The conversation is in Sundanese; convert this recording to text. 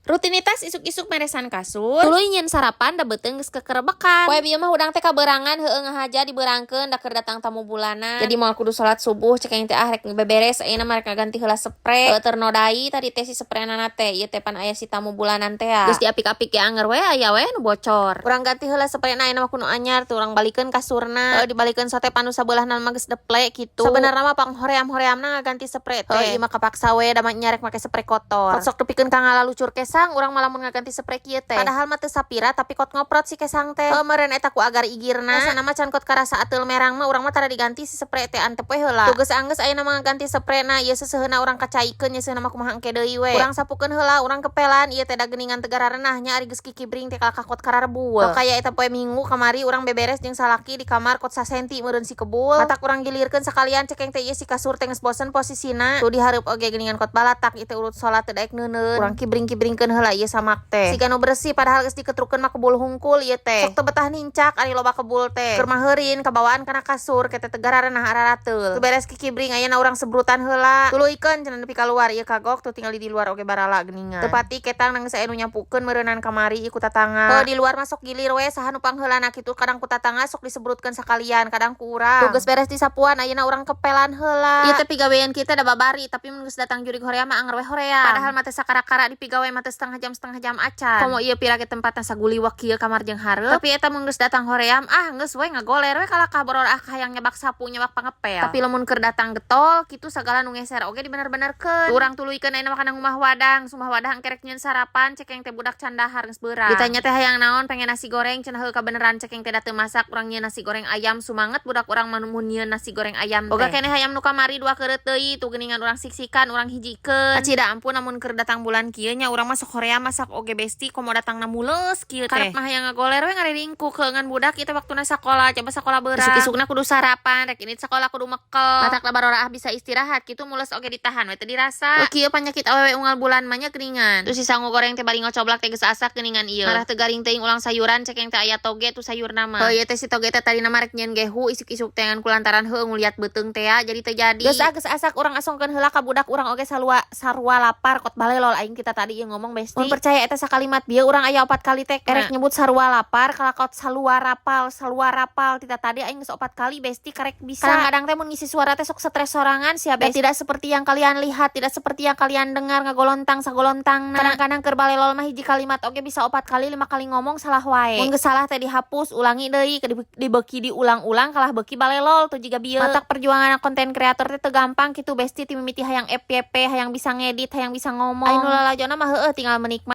Rutinitas isuk-isuk meresan kasur, tuluy nyieun sarapan, da beuteung geus kekerebekan. Poe bieu mah hudang teh kaberangan, heueuh, ngahaja dibeurangkeun da keur datang tamu bulanan. Jadi moal kudu salat subuh. Cek aing teh, ah, rek beberes ayeuna mah, rek ngaganti heula sepre. Heueuh, ternodai tadi teh si seprenana teh. Ieu teh pan aya si tamu bulanan teh ya. Geus diapik-apik ge anger we aya we nu bocor. Urang ganti heula seprena ayeuna mah ku nu anyar tuh, urang balikeun kasurna. Heueuh, dibalikeun sate panu sabelahna mah geus deple kitu. Sabenerna mah panghoream-horeamna ngaganti sepre teh. Heueuh, ieu mah kapaksa we, da mah nya rek make sepre kotor. Kot sok depikeun ka ngalalucur kesang urang malah mun ngaganti sepre kieu teh. Padahal mah teu sapira, tapi kot ngoprot si kesang teh. Heuh, meureun eta ku agar igirna. Rasana mah can kot karasa ateul merang mah urang mah tara diganti si sepre teh, antep we heula. Tuh, geus anggeus ayeuna mah ngaganti seprena, ieu seseuheuna urang kacaikeun, nyeuseuhna mah kumaha engke deui we. Urang sapukeun heula, urang kepelan ieu teh, da geuningan teu gararenah nya, ari geus kikibring teh kalakah kot kararebueul. Tah, kaya eta poe Minggu kamari urang beberes jeung salaki di kamar, kot sasenti meureun si kebul. Matak urang gilirkeun sakalian, cek aing teh, ieu si kasur teh geus bosen posisina. Tuh, dihareup oge geuningan kot balatak, ieu teh urut salat teu daek neuneun. Urang kibring-kibringkeun heula ieu samak teh. Siga nu bersih, padahal geus diketrukeun mah kebul hungkul ieu teh. Sok teu betah nincak ari loba kebul teh. Keur maheurin kabawaan kana kasur ke teh, teu gararenah ararateul. Tuh, beres kikibring, ayeuna urang sebrutan heula. Tuluykeun cenah nepi kaluar ieu kagok, tuh tinggali di luar oge barala geuningan. Teu pati ketang nang aya nu nyapukeun meureunan kamari ieu ku tatangga. Heuh, di luar masuk gilir we saha nu pangheulana kitu, kadang ku tatangga sok disebrutkeun sakalian, kadang ku urang. Tuh, geus beres disapuan, ayeuna urang kepelan heula. Ieu teh pigawean kita da babari, tapi mun geus datang jurig hoream mah anger we hoream. Padahal mah teu sakara-kara dipigawe mah teh setengah jam, setengah jam acan. Komo ieu pira ge tempatna saguliwak kieu kamar jeung hareup. Tapi eta mun geus datang hoream, ah, geus we ngagoler we kalakah boror, ah, hayang nyabak sapu, nyabak pangepel. Tapi lamun keur datang getol kitu sagala nu ngeser oge dibener-benerkeun. Urang tuluykeun ayeuna mah kana ngumah wadang, sumah wadah engke rek nyieun sarapan, cek aing teh budak can dahar, geus beurang. Ditanya teh hayang naon, pengen nasi goreng cenah. Heuh, kabeneran, cek aing teh, da teu masak urang nyieun nasi goreng ayam, sumanget budak urang mah mun nyieun nasi goreng ayam teh. Boga keneh hayam nu kamari dua keureut deui, tuh geuningan urang siksikan, urang hijikeun. Acida ampun, lamun keur datang bulan kieu nya urang masuk hoream masak oge, besti, komo datangna mules kieu teh. Karep mah hayang ngagoler we ngariringkuk keungan budak ieu teh waktuna sakola, coba sakola beurang. Isuk-isukna kudu sarapan, rek ini sakola kudu mekel. Matak barora ah bisa istirahat kitu, mules oge ditahan we teu dirasa. Kieu panyakit awewe unggal bulan mah nya geuningan. Tuh, si sangu goreng teh bari ngocoblak teh geus asak geuningan ieu. Marah teu garing teuing ulang sayuran, cek aing teh aya toge tuh sayurna mah. Heuh, ieu teh si toge teh tadina mah rek nyieun gehu isuk-isuk teh, ngan kulantaran heuh nguliat beuteung teh ya, jadi teu jadi. Geus ah, geus asak, urang asongkeun heula ka budak urang oge salua sarua lapar, kot balelol aing kita tadi ieu ngomong, besti. Mun percaya eta sakalimat bieu urang aya opat kali teh erek nyebut sarua lapar, kalakot salua rapal, salua rapal tita tadi aing geus opat kali, besti, karek bisa. Kadang-kadang teh mun ngisi suara teh sok stres sorangan sia, besti. Tidak seperti yang kalian lihat, tidak seperti yang kalian dengar, ngagolontang sagolontang. Kadang-kadang keur balelol mah hiji kalimat oge bisa opat kali, lima kali ngomong salah wae. Mun geus salah teh dihapus, ulangi deui, dibeuki diulang-ulang kalah beuki balelol tuh jiga bieu. Matak perjuangan konten kreator teh teu gampang kitu, besti, ti mimiti hayang FYP, hayang bisa ngedit, hayang bisa ngomong. Anu lalajona mah heueuh tinggal menikmati.